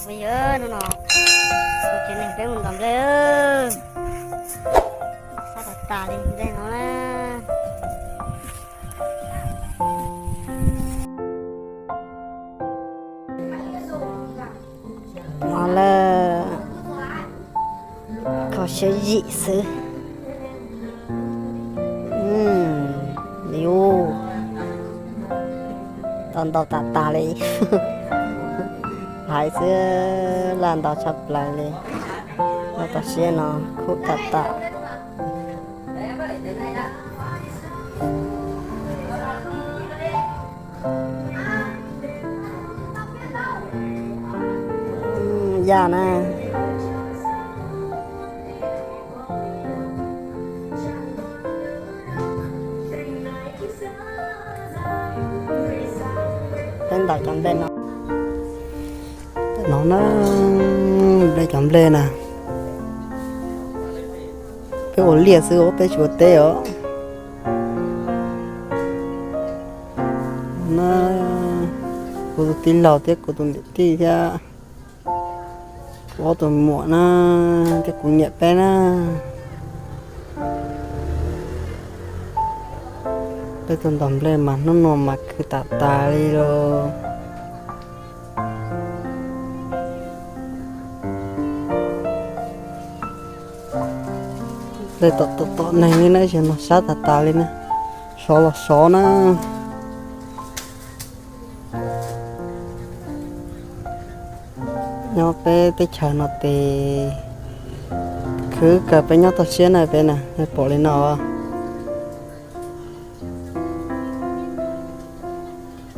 Yog hnub no kuv tsev neeg peb mus ntaus nplej, sab tas tas li nplej no na. No lawm, kho siab zim xwb. Li ub, tau ntaus tas tas li. Hais xwb, laj ntaus tshaj plaws li. Nyob toj siab no khub tas tas. Yaj na. Peb ntaus cov nplej no, no na, nplej cov nplej na, peb ua liaj xwb os, peb tsis ua teb os. Na, kuv tus tij laug thiab kuv tus niam tij thiab kuv ob tug muam na, thiab kuv niam peb na, peb tuaj ntaus nplej mas hnub no mas khwv tas tas li los. Nplej tom tom tom neeg li na, ib zaug no sab tas tas li na, sov los sov na. Nyob peb teb chaws no ces khwv kawg, peb nyob toj siab na peb na, pom li no.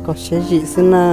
Kho siab zim xwb na.